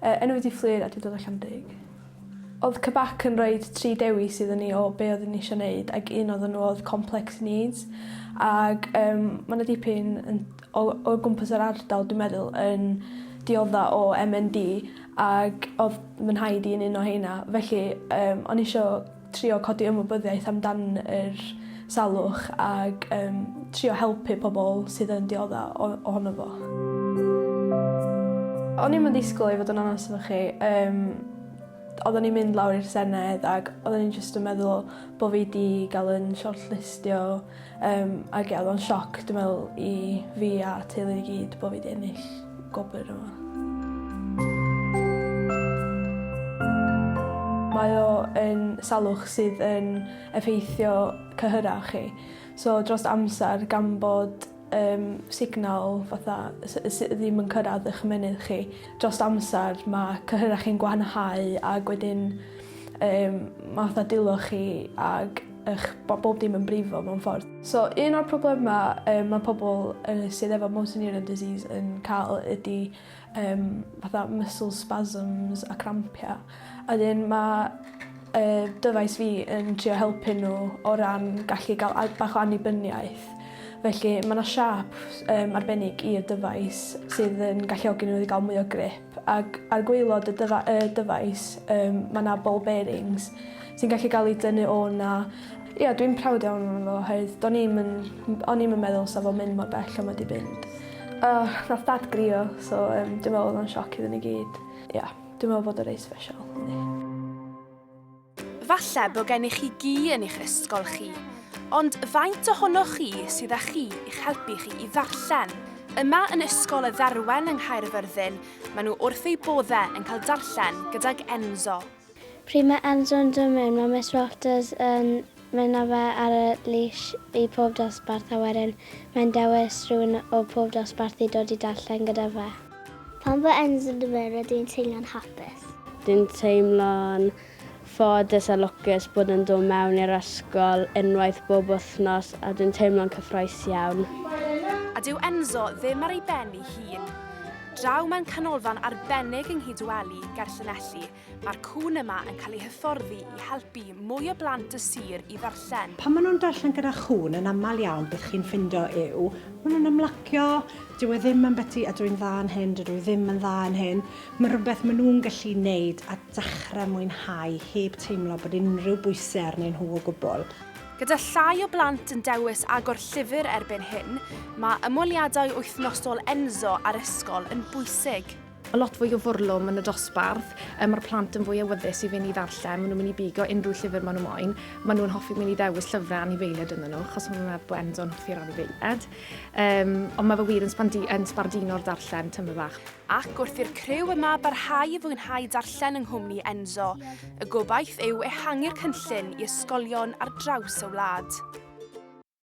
Yy, enw fi 'di Fflur a dwi dod o Llanrug. Oedd CBAC yn rhoid tri dewis iddyn ni o be oedden ni eisiau neud ac un oedden nhw oedd complex needs ac yym ma' 'na dipyn yn o o gwmpas yr ardal dwi'n meddwl yn diodda o MND ac odd fy nhaid i yn un o heina felly yym o'n i isio trio codi ymwybyddiaeth amdan yr salwch ag yym trio helpu pobol sydd yn diodda o ohono fo. O'n i'm yn disgwyl i fod yn onast efo chi yym oedden ni'n mynd lawr i'r Senedd ag oedden ni'n jyst yn meddwl bo' fi 'di ga'l 'yn shortlistio yym ag ie o'dd o'n sioc dwi meddwl i fi a teulu i gyd bo' fi 'di ennill gwobr yma. Mae o yn salwch sydd yn effeithio cyhyrau chi. So dros amser gan bod yym signal fatha s- sy ddim yn cyrraedd 'ych ymennydd chi dros amser ma' cyhyrau chi'n gwanhau ag wedyn yym ma' fatha dwylo chi ag 'ych bo- bob dim yn brifo mewn ffordd. So un o'r problema yym ma' pobl yy sydd efo motor neuron disease yn ca'l ydi yym fatha muscle spasms a crampia. A wedyn ma' yy dyfais fi yn trio helpu nhw o ran gallu ga'l a- bach o annibyniaeth. Felly ma' 'na siâp yym arbennig i'r dyfais sydd yn galluogi nhw i ga'l mwy o grip ag ar gwaelod y dyfa- y dyfais yym ma' 'na ball bearings sy'n gallu ga'l 'u dynnu o 'na. Ia dwi'n proud iawn ohono fo oherwydd do'n i'm yn o'n i'm yn meddwl sa fo'n mynd mor bell a ma' 'di fynd. Uh, nath dad grio so yym dwi'n meddwl o'dd o'n sioc iddyn ni gyd. Ia dwi'n meddwl bod o reit special yndi. Falle bod gennych chi gi yn eich ysgol chi, ond faint ohonoch chi sydd â chi i'ch helpu chi i ddarllen? Yma yn Ysgol y Dderwen yng Nghaerfyrddin, maen nhw wrth eu boddau yn cael darllen gydag Enzo. Pryd mae Enzo'n dod mewn, mae Miss Walters yn mynd â fe ar y leash i pob dosbarth a wedyn mae'n dewis rhywun o pob dosbarth i dod i darllen gyda fe. Pan fo Enzo'n dod mewn rydw i'n teimlo'n hapus. Dwi'n teimlo'n ffodus a lwcus bod yn dod mewn i'r ysgol unwaith bob wythnos a dwi'n teimlo'n cyffrous iawn. A dyw Enzo ddim ar ei ben ei hun. Draw mewn canolfan arbennig yng Nghydweli, ger Llanelli, mae'r cŵn yma yn cael eu hyfforddi i helpu mwy o blant y sir i ddarllen. Pan maen nhw'n darllen gyda chŵn, yn aml iawn beth chi'n ffindo yw, maen nhw'n ymlacio, dyw e ddim yn byti a dw i'n dda yn hyn, dydw i ddim yn dda yn hyn. Mae'n rhywbeth maen nhw'n gallu wneud a dechrau mwynhau heb teimlo bod unrhyw bwysau arnyn nhw o gwbl. Gyda llai o blant yn dewis agor llyfr erbyn hyn, mae ymweliadau wythnosol Enzo â'r ysgol yn bwysig. Mae lot fwy o fwrlwm yn y dosbarth, mae'r plant yn fwy awyddus i fynd i ddarllen, maen nhw'n mynd i bigo unrhyw llyfr maen nhw moyn, maen nhw'n hoffi mynd i ddewis llyfrau anifeiliaid ynddyn nhw, achos maen nhw'n meddwl bod Enzo'n hoffi'r anifeiliaid. Um, ond mae fe wir yn, sbandi, yn sbardino'r darllen tyma bach. Ac wrth i'r criw yma barhau i fwynhau darllen yng nghwmni Enzo, y gobaith yw ehangu'r cynllun i ysgolion ar draws y wlad.